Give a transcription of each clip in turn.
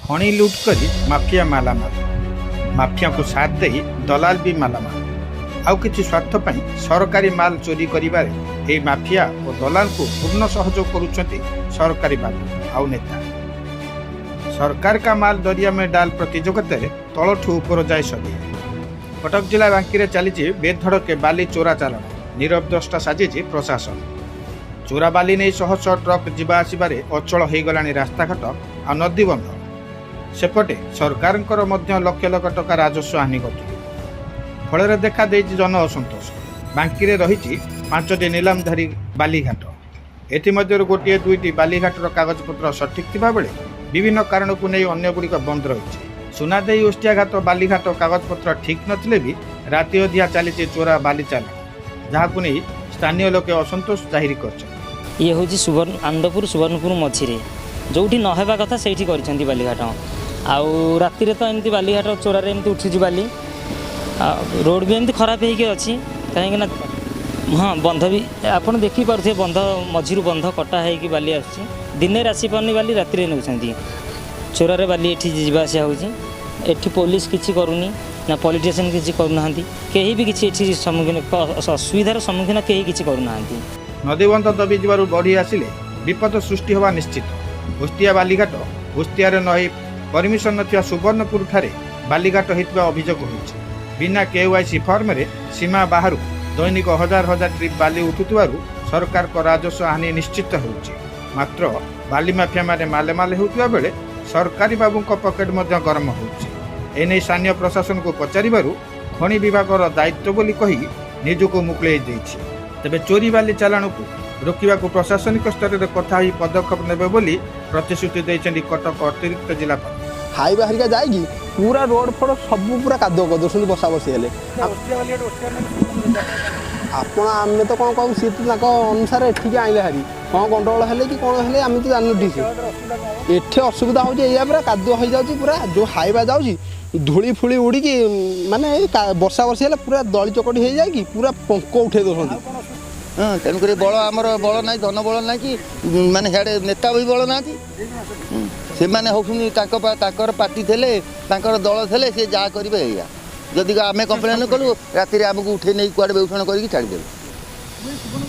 ଖଣି ଲୁଟ୍ କରି ମାଫିଆ ମାଲାମାଲ। ମାଫିଆଙ୍କୁ ସାଥ ଦେଇ ଦଲାଲ ବି ମାଲାମାଲ। ଆଉ କିଛି ସ୍ୱାର୍ଥ ପାଇଁ ସରକାରୀ ମାଲ ଚୋରି କରିବାରେ ଏହି ମାଫିଆ ଓ ଦଲାଲଙ୍କୁ ପୂର୍ଣ୍ଣ ସହଯୋଗ କରୁଛନ୍ତି ସରକାରୀ ବାବୁ ଆଉ ନେତା। सरकार का माल दरिया में डाल ପ୍ରତିଯୋଗିତାରେ ତଳଠୁ ଉପର ଯାଏ ସରିଆ। କଟକ ଜିଲ୍ଲା ବାଙ୍କିରେ ଚାଲିଛି ବେଧଡ଼କେ ବାଲି ଚୋରା ଚାଲାଣ। ନୀରବ ଦ୍ରଷ୍ଟା ସାଜିଛି ପ୍ରଶାସନ। ଚୋରା ବାଲି ନେଇ ଶହ ଶହ ଟ୍ରକ୍ ଯିବା ଆସିବାରେ ଅଚଳ ହୋଇଗଲାଣି ରାସ୍ତାଘାଟ ଆଉ ନଦୀବନ୍ଧ। ସେପଟେ ସରକାରଙ୍କର ମଧ୍ୟ ଲକ୍ଷ ଲକ୍ଷ ଟଙ୍କା ରାଜସ୍ୱ ହାନି ଘଟୁଛି। ଫଳରେ ଦେଖା ଦେଇଛି ଜନ ଅସନ୍ତୋଷ। ବାଙ୍କିରେ ରହିଛି ପାଞ୍ଚଟି ନିଲାମଧାରୀ ବାଲିଘାଟ। ଏଥିମଧ୍ୟରୁ ଗୋଟିଏ ଦୁଇଟି ବାଲିଘାଟର କାଗଜପତ୍ର ସଠିକ୍ ଥିବାବେଳେ ବିଭିନ୍ନ କାରଣକୁ ନେଇ ଅନ୍ୟଗୁଡ଼ିକ ବନ୍ଦ ରହିଛି। ସୁନାଦେଇ ଓଷ୍ଟିଆଘାଟ ବାଲିଘାଟ କାଗଜପତ୍ର ଠିକ୍ ନଥିଲେ ବି ରାତି ଅଧିଆ ଚାଲିଛି ଚୋରା ବାଲି ଚାଲାଣ, ଯାହାକୁ ନେଇ ସ୍ଥାନୀୟ ଲୋକେ ଅସନ୍ତୋଷ ଜାହିର କରିଛନ୍ତି। ଇଏ ହେଉଛି ସୁବର୍ଣ୍ଣ ଆନନ୍ଦପୁର ସୁବର୍ଣ୍ଣପୁର ମଝିରେ, ଯେଉଁଠି ନ ହେବା କଥା ସେଇଠି କରିଛନ୍ତି ବାଲିଘାଟ। ଆଉ ରାତିରେ ତ ଏମିତି ବାଲିଘାଟ ଚୋରାରେ ଏମିତି ଉଠୁଛି ବାଲି। ଆଉ ରୋଡ଼ ବି ଏମିତି ଖରାପ ହେଇକି ଅଛି, କାହିଁକିନା ହଁ, ବନ୍ଧ ବି ଆପଣ ଦେଖିପାରୁଥିବେ, ବନ୍ଧ ମଝିରୁ ବନ୍ଧ କଟା ହେଇକି ବାଲି ଆସୁଛି। ଦିନରେ ଆସିପାରୁନି ବାଲି, ରାତିରେ ନେଉଛନ୍ତି। ଚୋରାରେ ବାଲି ଏଠି ଯିବା ଆସିବା ହେଉଛି। ଏଠି ପୋଲିସ କିଛି କରୁନି ନା ପଲିଟିସିଆନ୍ କିଛି କରୁନାହାନ୍ତି। କେହି ବି କିଛି ଏଠି ସମ୍ମୁଖୀନ ଅସୁବିଧାର ସମ୍ମୁଖୀନ କେହି କିଛି କରୁନାହାନ୍ତି। ନଦୀବନ୍ଧ ଦବି ଯିବାରୁ ବଢ଼ି ଆସିଲେ ବିପଦ ସୃଷ୍ଟି ହେବା ନିଶ୍ଚିତ। ଓସ୍ତିଆ ବାଲିଘାଟ ଓସ୍ତିଆରେ ନ ହେଇ ପରମିଶନ ନଥିବା ସୁବର୍ଣ୍ଣପୁରଠାରେ ବାଲିଘାଟ ହୋଇଥିବା ଅଭିଯୋଗ ହୋଇଛି। ବିନା କେୱାଇସି ଫର୍ମରେ ସୀମା ବାହାରୁ ଦୈନିକ ହଜାର ହଜାର ଟ୍ରିପ୍ ବାଲି ଉଠୁଥିବାରୁ ସରକାରଙ୍କ ରାଜସ୍ୱ ହାନି ନିଶ୍ଚିତ ହେଉଛି। ମାତ୍ର ବାଲି ମାଫିଆମାନେ ମାଲେମାଲ ହେଉଥିବା ବେଳେ ସରକାରୀ ବାବୁଙ୍କ ପକେଟ ମଧ୍ୟ ଗରମ ହେଉଛି। ଏନେଇ ସ୍ଥାନୀୟ ପ୍ରଶାସନକୁ ପଚାରିବାରୁ ଖଣି ବିଭାଗର ଦାୟିତ୍ୱ ବୋଲି କହି ନିଜକୁ ମୁକୁଳେଇ ଦେଇଛି। ତେବେ ଚୋରି ବାଲି ଚାଲାଣକୁ ରୋକିବାକୁ ପ୍ରଶାସନିକ ସ୍ତରରେ କଥା ହୋଇ ପଦକ୍ଷେପ ନେବେ ବୋଲି ପ୍ରତିଶ୍ରୁତି ଦେଇଛନ୍ତି କଟକ ଅତିରିକ୍ତ ଜିଲ୍ଲାପାଳ। ହାଇୱା ହେରିକା ଯାଇକି ପୁରା ରୋଡ଼ ଫୋଡ଼ ସବୁ ପୁରା କାଦୁଅ କରିଦେଉଛନ୍ତି ବର୍ଷା ବର୍ଷି ହେଲେ। ଆପଣ ଆମେ ତ କ'ଣ କହିବୁ? ସିଏ ତ ତାଙ୍କ ଅନୁସାରେ ଏଠିକି ଆଣିଲେ ହାରି କ'ଣ ଗଣ୍ଡଗୋଳ ହେଲେ କି କ'ଣ ହେଲେ, ଆମେ ତ ଜାଣିନୁ ଠିକ୍ ସେ। ଏଠି ଅସୁବିଧା ହେଉଛି ଏଇଆ, ପୁରା କାଦୁଅ ହେଇଯାଉଛି ପୁରା। ଯେଉଁ ହାଇୱା ଯାଉଛି, ଧୂଳି ଫୁଳି ଉଡ଼ିକି ମାନେ ଏଇ ବର୍ଷା ବର୍ଷି ହେଲେ ପୁରା ଦଳି ଚକଟି ହେଇଯାଇକି ପୁରା ପଙ୍କ ଉଠେଇ ଦେଉଛନ୍ତି। ହଁ, ତେଣୁକରି ବଳ ଆମର ବଳ ନାହିଁ, ଧନ ବଳ ନାହିଁ କି ମାନେ ସିଆଡ଼େ ନେତା ବି ବଳ ନାହାନ୍ତି। ସେମାନେ ହେଉଛନ୍ତି ତାଙ୍କ ତାଙ୍କର ପାର୍ଟି ଥିଲେ, ତାଙ୍କର ଦଳ ଥିଲେ, ସେ ଯାହା କରିବେ ଏଇଆ। ଯଦି ଆମେ କମ୍ପ୍ଲେନ୍ କଲୁ, ରାତିରେ ଆମକୁ ଉଠେଇ ନେଇ କୁଆଡ଼େ ବେଉଷଣ କରିକି ଛାଡ଼ିଦେବେ।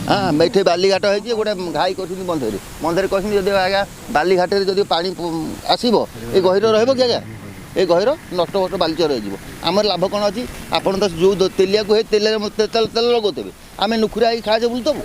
ହଁ, ଏଠି ବାଲିଘାଟ ହେଇଛି, ଗୋଟେ ଘାଇ କରୁଛନ୍ତି ବନ୍ଧରେ ବନ୍ଧରେ କରିଛନ୍ତି। ଯଦି ଆଜ୍ଞା ବାଲିଘାଟରେ ଯଦି ପାଣି ଆସିବ, ଏ ଗହିର ରହିବ କି ଆଜ୍ଞା? ଏ ଗହିର ନଷ୍ଟ ଫଷ୍ଟ ବାଲିଚର ହେଇଯିବ। ଆମର ଲାଭ କ'ଣ ଅଛି? ଆପଣ ତ ଯେଉଁ ତେଲିଆକୁ ହେଇ ତେଲରେ ତେଲ ତେଲ ଲଗାଉଥିବେ, ଆମେ ନୁଖୁରା ହେଇକି ଖାଇବା ବୁଲୁଥିବୁ।